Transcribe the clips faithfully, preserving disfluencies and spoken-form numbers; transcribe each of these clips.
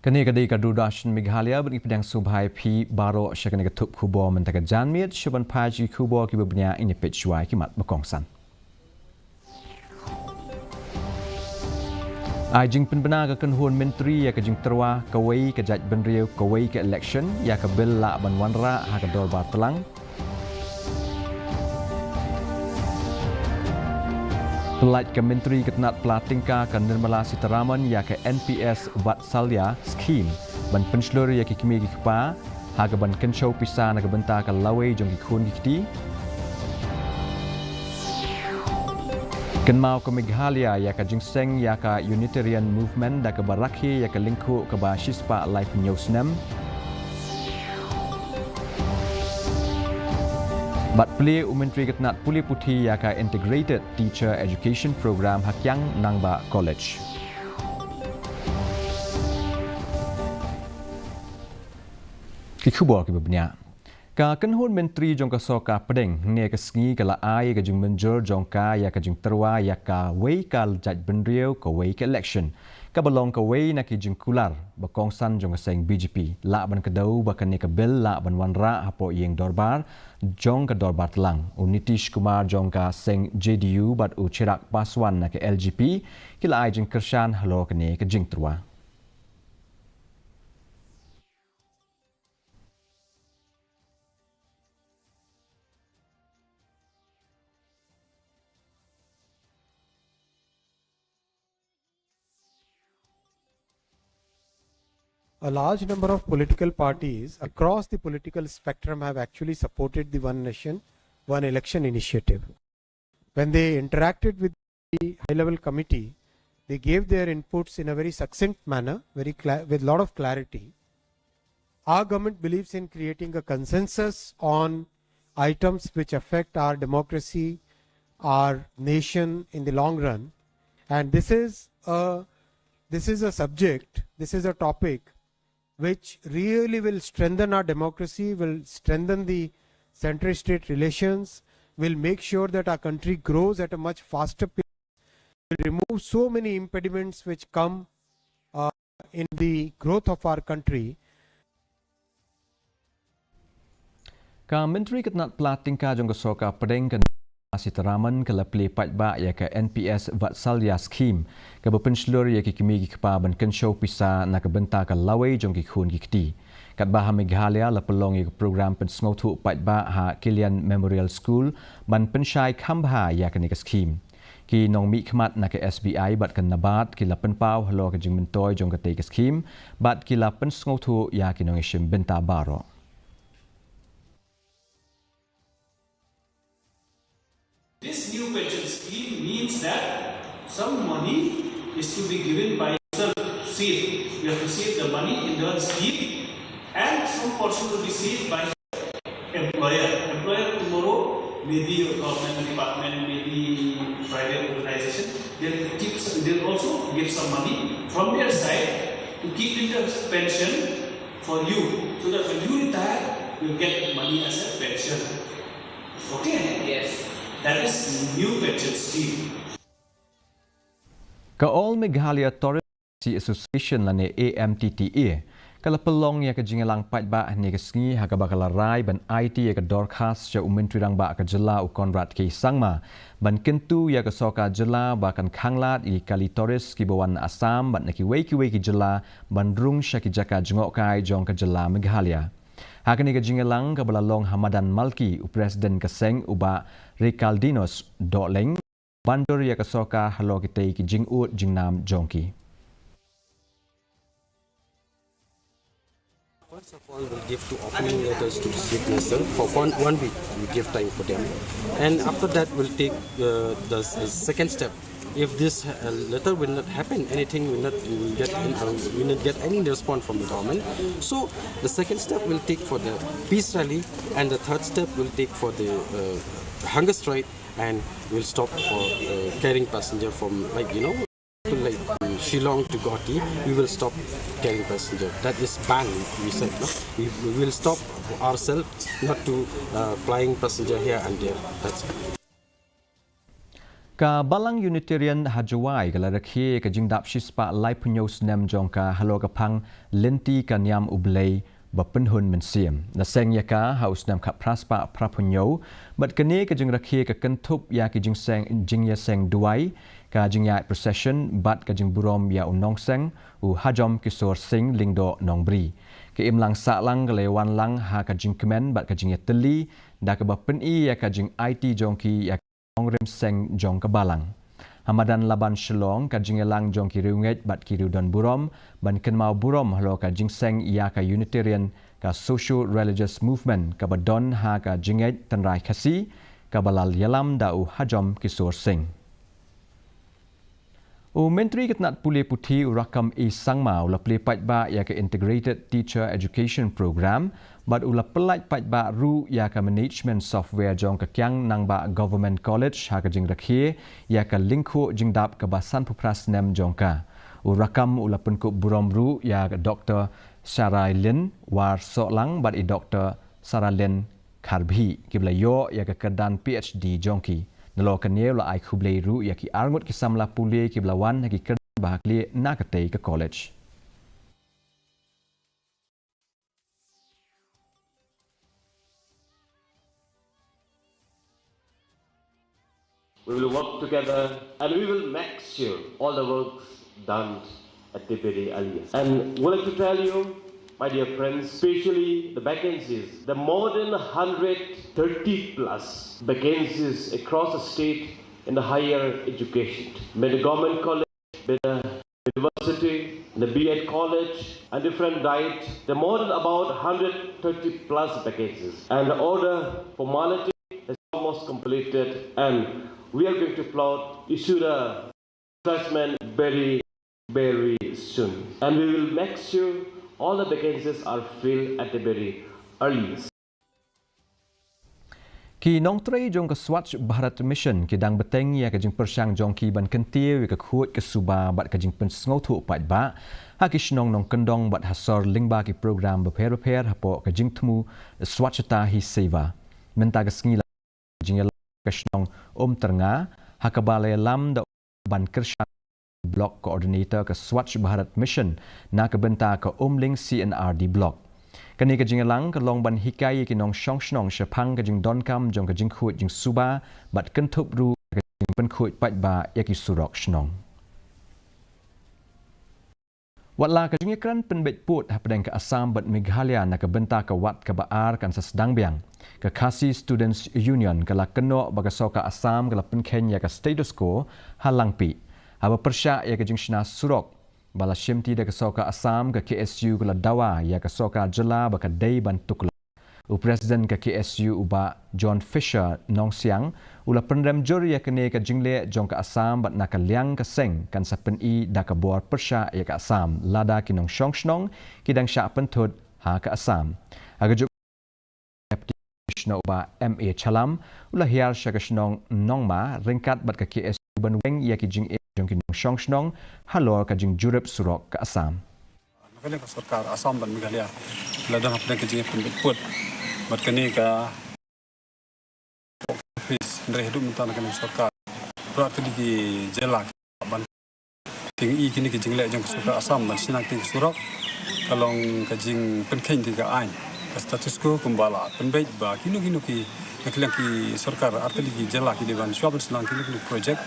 Kane ka dei ka Doordarshan Meghalaya, bad ngi pdiang sngewbha ïa phi baroh sha kane ka thup khubor mynta ka janmiet. Sha ban phai sha ki khubor kiba bniah, ngin ïa peit shuwa ïa ki mat ba kongsan. Ai jingpynbna ka kynhun myntri ïa ka jingtyrwa kawei ka jaitbynriew kawei ka election, ïa ka bill lah ban wanrah ha ka dorbar tlang. Pyllait ka Myntri ka tnat pla tyngka ka Nirmala Sitharaman ïa ka N P S Vatsalya Scheme ban pynshlur ïa ki kmie ki kpa ha ka ban kynshew pisa na ka bynta ka lawei jong ki khun ki kti. Kynmaw ka Meghalaya ïa ka jingseng ïa ka Unitarian Movement da kaba rakhe ïa ka lyngkhuh kaba shispah laiphew hynñiew snem. Bad plie u Myntri ka tnat pule puthi ïa ka Integrated Teacher Education Program ha Kiang Nangbah College. Ki khubor kiba bniah. Ka kynhun myntri jong ka sorkar pdeng, hynne ka sngi ka la ai ka jingmynjur jong ka ïa ka jingtyrwa ïa kawei ka jaitbynriew kawei ka election, kaba long kawei na ki jingkular ba kongsan jong ka seng B J P. Lah ban kdew ba kane ka bill lah ban wanrah hapoh ïing dorbar jong ka dorbar tlang. U Nitish Kumar jong ka seng J D U bad u Chirag Paswan na ka L J P ki la ai jingkyrshan halor kane ka jingtyrwa. A large number of political parties across the political spectrum have actually supported the One Nation, One Election initiative. When they interacted with the high level committee, they gave their inputs in a very succinct manner, very cla- with lot of clarity. Our government believes in creating a consensus on items which affect our democracy, our nation in the long run. And this is a, this is a subject, this is a topic which really will strengthen our democracy, will strengthen the central state relations, will make sure that our country grows at a much faster pace, will remove so many impediments which come, uh, in the growth of our country. Ka Myntri ka tnat pla tyngka jong ka sorkar pdeng ka Nirmala Sitharaman ka la plie paidbah ïa ka N P S Vatsalya Scheme, kaba pynshlur ïa ki kmie ki kpa ban kynshew pisa na ka bynta ka lawei jong ki khun ki kti. Katba ha Meghalaya la pynlong ïa ka program pynsngewthuh paidbah ha Killian Memorial School ban pynshai kham bha ïa kane ka scheme. Ki nongmihkhmat na ka S B I bad ka NABARD ki la pynpaw halor ka jingmyntoi jong katei ka scheme bad ki la pynsngewthuh ïa ki nongïashim bynta baroh. This new pension scheme means that some money is to be given by yourself to save. You have to save the money in the scheme, and some portion will be saved by employer. Employer tomorrow, maybe your government department, maybe private organization, they'll keep, they'll also give some money from their side to keep in the pension for you, so that when you retire, you get money as a pension. Okay? Yes. That is new pension scheme. Ka All Meghalaya Tourist Association lane A M T T A ka la pynlong ïa ka jingïalang paidbah hynne ka sngi ha kaba ka la rai ban aiti ïa ka dorkhas sha u Myntri Rangbah ka jylla u Conrad K Sangma ban kyntu ïa ka sorkar jylla ba kan khanglad ïa ki kali tourist kiba wan na Assam bad na kiwei kiwei ki jylla ban rung sha ki jaka jngohkai jong ka jylla Meghalaya. Ha kane ka jingïalang kaba la long ha madan Malki, u President ka seng u Bah Rikaldinus Dohling ban jur ïa ka sorkar halor kitei ki jingud jingnam jong ki. First of all, we'll give two opening letters to the Chief Minister for one, one week. We give time for them, and after that, we'll take uh, the s- second step. If this uh, letter will not happen, anything will not will get in, uh, will not get any response from the government. So the second step will take for the peace rally, and the third step will take for the uh, hunger strike, and we'll stop for uh, carrying passenger from, like, you know, to, like, um, Shillong to Guwahati. We will stop carrying passenger. That is banned. We said, no. We, we will stop ourselves not to uh, flying passenger here and there. That's it. Ka Balang Unitarian ha Jowai ka la rakhe ka jingdap shispah laiphew snem jong ka halor ka phang lynti ka niam U Blei ba pynhun mynsiem. La seng ïa ka ha u snem khatphra spah phraphew, bad kane ka jingrakhe ka kynthup ïa ki jingseng, jingïaseng duwai, ka jingïaid procession bad ka jingburom ïa u nongseng, u Hajom Kishore Singh Lyngdoh Nongbri. Ka imlang sahlang ka la ïawan lang ha ka jingkmen bad ka jingïatylli da kaba pyni ïa ka jingaiti jong ki ïa ka nongrim seng jong ka Balang. Ha madan Laban Shillong, ka jingïalang jong ki riewngeit bad ki riewdonburom ban kynmaw burom halor ka jingseng ïa ka Unitarian, ka socio-religious movement kaba don ha ka jingngeit tynrai Khasi, kaba la ïalam da u Hajom Kishore Singh. U Myntri ka tnat pule puthi u Rakkam E Sangma u la plie paidbah ïa ka Integrated Teacher Education Program bad u la pyllait paidbah ruh ïa ka management software jong ka Kiang Nangbah Government College ha ka jingrakhe ïa ka lyngkhuh jingdap kaba sanphew phra snem jong ka. U Rakkam u la pynkup burom ruh ïa ka Doktor Sarailin War Sohlang bad i Doktor Saralin Kharbhih, kiba la ïoh ïa ka kyrdan PhD jong ki. Nalor kane u la ai khublei ruh ïa ki arngut ki samla pule kiba la wan ha ki kyrdan ba ha khlieh na katei ka college. We will work together and we will make sure all the works done at Tiberi earliest. And would like to tell you, my dear friends, especially the vacancies, the more than one hundred thirty plus vacancies across the state in the higher education. May the government college, may the university, the B Ed college, and different diet, the more than about one hundred thirty plus vacancies. And the order formality is almost completed, and we are going to plot, issue the assessment very, very soon. And we will make sure all the vacancies are filled at the very earliest. Ki nongtrei jong ka Swachh Bharat Mission ki dang bteng ïa ka jingpyrshang jong ki ban kyntiew ïa ka khuid ka suba bad ka jingpynsngewthuh paidbah ha ki shnong nongkyndong bad ha sor lyngba ki program bapher bapher hapoh ka jingthmu Swachhata Hi Seva. Mynta ka sngi la jingïalang ka shnong Umtyrnga, ha kaba la ïalam da ban kyrshan Block Coordinator ka Swachh Bharat Mission na ka bynta ka Umling C and R D Block. Kane ka jingïalang ka long ban hikai ïa ki nongshong shnong shaphang ka jingdonkam jong ka jingkhuid jingsuba bad kynthup ruh ka jingpynkhuid paidbah ïa ki surok shnong. Wat la ka jingïakren pynbeit pud hapdeng ka Assam bad Meghalaya na ka bynta ka wat kaba ar kan sa sdang biang, ka Khasi Students Union ka la kynnoh ba ka sorkar Assam ka la pynkheiñ ïa ka status quo ha Langpih. Haba pyrshah ïa ka jingshna surok ba la shimti da ka sorkar Assam, ka K S U ka la dawa ïa ka sorkar jylla ba ka dei ban tuklar. U President ka K S U u Bah John Fisher Nongsiang u la pynrem jur ïa kane ka jingleh jong ka Assam bad na ka liang ka seng kan sa pyni da ka bor pyrshah ïa ka Assam lada ki nongshong shnong ki dang shah pynthut ha ka Assam. Ha kajuh Deputy Commissioner u Bah M A Challam u la hiar sha ka shnong Nongma ryngkat bad ka K S U ban weng ïa ki jingeh jong ki nongshong shnong halor ka jingjurip surok ka Assam. Na ka liang ka sorkar Assam bad Meghalaya la don hapdeng ka jingpynbeit pud bad kane ka office, hynrei haduh mynta na ka liang sorkar, artylli ki jylla ban, te ngi i kine ki jingleh jong ka sorkar Assam ban shna kti ki surok ka long ka jingpynkheiñ kti ka aiñ, ka status quo kumba la pynbeit ba kino kino ki, na ka liang ki sorkar artylli ki jylla ki dei ban shuwa ban sdang kino kino project,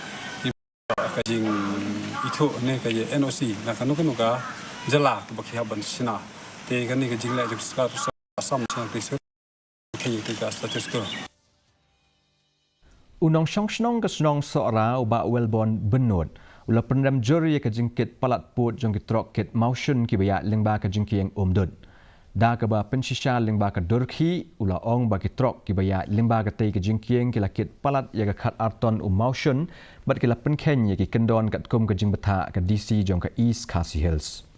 ka jingithuh ne ka N O C na kano kano ka jylla kaba ki hap ban shna. Te kane ka jingleh jong ka sorkar Assam shna kti sur kane ka status quo. U nongshong shnong ka shnong Sohra u Bah Wellborn Bynnud u la pynrem jur ïa ka jingkit palat pud jong ki trok kit mawshun kiba ïaid lyngba ka jingkieng Umdut. Da kaba pynshisha lyngba ka dur khih, u la ong ba ki trok kiba ïaid lyngba katei ka jingkieng ki la kit palat ïa ka khatar ton u mawshun bad ki la pynkheiñ ïa ki kyndon katkum ka jingbthah ka D C jong ka East Khasi Hills.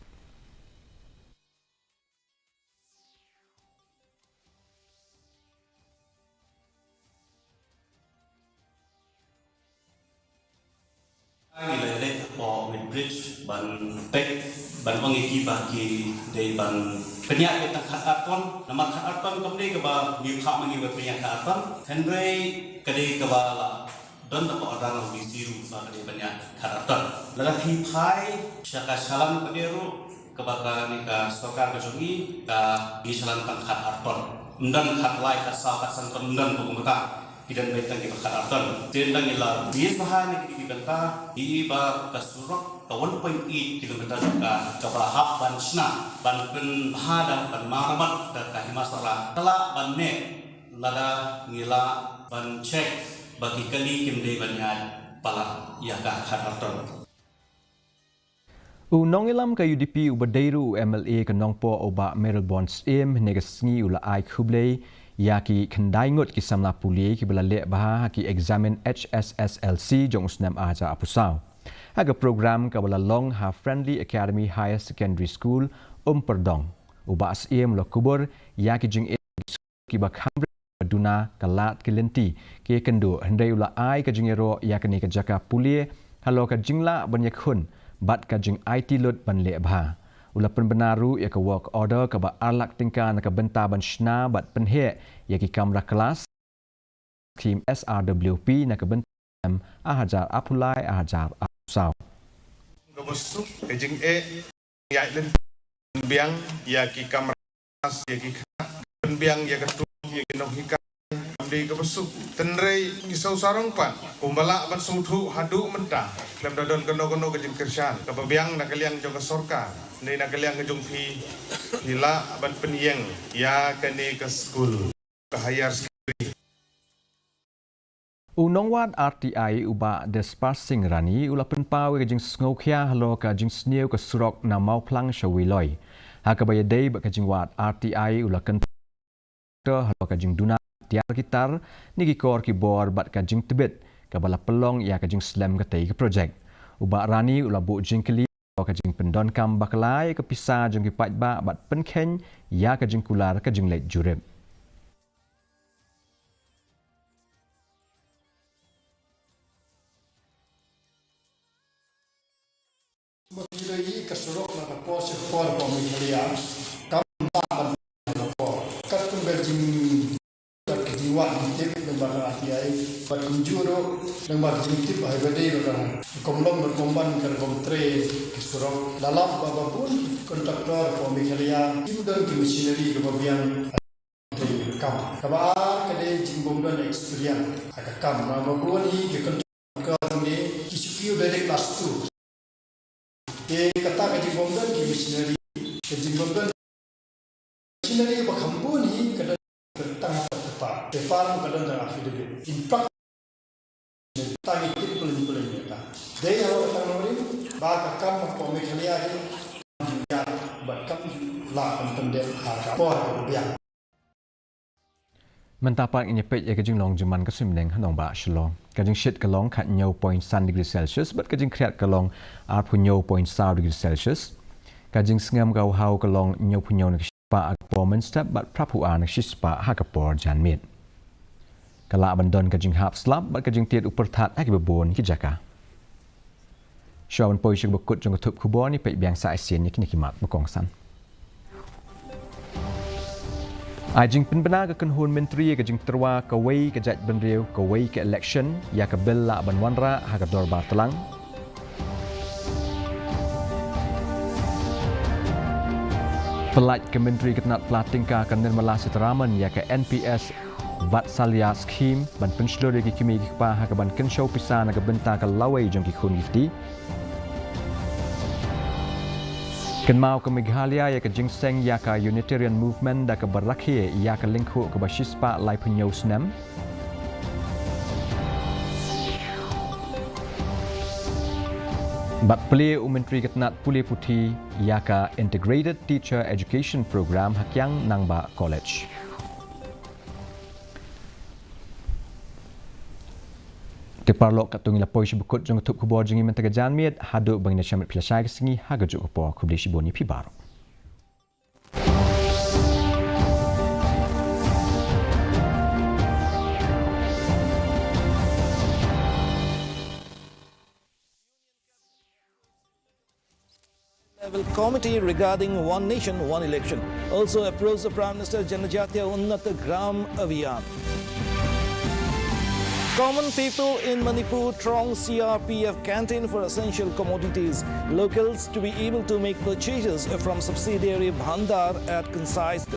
Ngi la leit hapoh Woodbridge ban peit, ban ong ïa ki ba ki dei ban pynïaid beit tang khatar ton. Namar khatar ton kam dei kaba ngi phah ma ngi ban pynïaid khatar ton, hynrei ka dei kaba la Don da ka order na u D C ruh ba ka dei ban ïa khat ar ton. Lada phi phai sha ka shalan ka dei ruh kaba kane ka sorkar ka jong i ka dei shalan tang khat ar ton. Ym don khat lai, khat saw, khat san ton, ym don ba kumta. Ki don beit tang kiba khat ar ton. Te ynda ngi la base bha na kine ki bynta, i ba ka surok ka one point eight kilometer jong ka, kaba la hap ban shna, ban pynbha da, ban maramat da ka Hima Sara. Ka lah ban neh lada ngi lah ban check ba ki kali kim dei ban ïaid palat ïa ka khat ar ton. U nongïalam ka U D P uba dei ruh u M L A ka Nongpoh u Bah Mayralborn Syiem, hynne ka sngi u la ai khublei ïa ki khyndai ngut ki samla pule kiba la leh bha ha ki eksamin H S S L C jong u snem ar hajar arphew saw. Ha ka program kaba la long ha Friendly Academy Higher Secondary School, Umpyrdong, u Bah Syiem u la kubur ïa ki jingeh kiba kham rit, ba duna ka lad ki lynti ki kynduh, hynrei u la ai ka jingïaroh ïa kane ka jaka pule halor ka jinglah ban ïakhun bad ka jingaiti lut ban leh bha. U la pynbna ruh ïa ka work order kaba ar lak tyngka na ka bynta ban shna bad pynheh ïa ki kamra klas, skhim S R W P na ka bynta ar hajar arphew lai ar hajar arphew saw. Kaba suk ka jingeh ïaid lynti, pynbiang ïa ki kamra, ïa ki kha, pynbiang ïa ka tum, ïa ki nonghikai, kam dei kaba suk. Hynrei ngi sngewsarong pat kumba lah ban sngewthuh haduh mynta, khlem da don kano kano ka jingkyrshan kaba biang na ka liang jong ka sorkar ne na ka liang ka jong phi, phi lah ban pynïeng ïa kane ka skul, ka higher secondary. U nongwad R T I u Bah Despard Singh Rani u la pynpaw ïa ka jingsngewkhia halor ka jingsniew ka surok na Mawphlang sha Weiloi. Ha kaba ïadei bad ka jingwad R T I u la kyntu halor ka jingduna tiar ki tar ne ki kor ki bor bad ka jingtbit kaba la pynlong ïa ka jingslem katei ka projek. U Bah Rani u la buh jingkylli halor ka jingpyndonkam bakla ïa ka pisa jong ki paidbah bad pynkheiñ ïa ka jingkular ka jingleit jurip. Ba ki la ïohi ka surok na ka por sha ka por hapoh Meghalaya kam lah ban ka por. Katkum ka jing, ka jingwad jingtip lyngba ka R T I bad kumjuh ruh lyngba ka jingtip ba haba dei ba ka rukom lom rukom ban ka rukom trei ka surok. La lap ba ba bun ki kontraktor hapoh Meghalaya kim don ki machinery kaba biang. Kam kaba ar ka dei jingbym don experience ha ka kam, namar ba bun hi ki kontraktor ne ki shu kiew direct class two. Te kata ka jingbym don ki machinery, ka jingbym don machinery ba kham bun hi ka don tang ha ka paper, paper ka don tang affidavit. In practice tang ïa ki tip pyllein pyllein ïa ka. Dei halor ka tang nongrim ba ka kam hapoh Meghalaya hi kam ju ïaid bad kam ju lah ban pyndep ha ka por kaba biang. Mynta pat ngin ïa peit ïa ka jinglong jingman ka suiñbneng ha nongbah Shillong. Ka jingshit ka long khathynñiew point san degree Celsius bad ka jingkhriat ka long arphew hynñiew point saw degree Celsius. Ka jingsngem ka u haw ka long hynñiewphew hynñiew na ka shispah ha ka por mynstep bad phraphew ar na ka shispah ha ka por janmiet. Ka lah ban don ka jinghap slap bad ka jingtied u pyrthat ha kiba bun ki jaka. Shuwa ban poi sha kaba kut jong ka thup khubor, ngin peit biang sa shisien ïa kine ki mat ba kongsan. Ai jingpynbna ka kynhun myntri ïa ka jingtyrwa kawei ka jaitbynriew kawei ka election, ïa ka bill lah ban wanrah ha ka dorbar tlang. Pyllait ka myntri ka tnat pla tyngka ka Nirmala Sitharaman ïa ka N P S Vatsalya Scheme ban pynshlur ïa ki kmie ki kpa ha kaban kynshew pisa na ka bynta ka lawei jong ki khun ki kti. Kynmaw ka Meghalaya ïa ka jingseng ïa ka Unitarian Movement da kaba rakhe ïa ka lyngkhuh kaba shispah laiphew hynñiew snem. Bad plie u myntri ka tnat pule puthi ïa ka Integrated Teacher Education Program ha Kiang Nangbah College. Te paralok, katto ngi la poi sha ba kut jong ka thup khubor jong ngi mynta ka janmiet, haduh ban ïa shah miet phi la shai ka sngi ha ka juh ka por, khublei shibun ïa phi baroh. Level Committee regarding One Nation, One Election also approached the Prime Minister Janajatiya Unnat Gram Abhiyan. Common people in Manipur throng C R P F canteen for essential commodities. Locals to be able to make purchases from subsidiary Bhandar at concise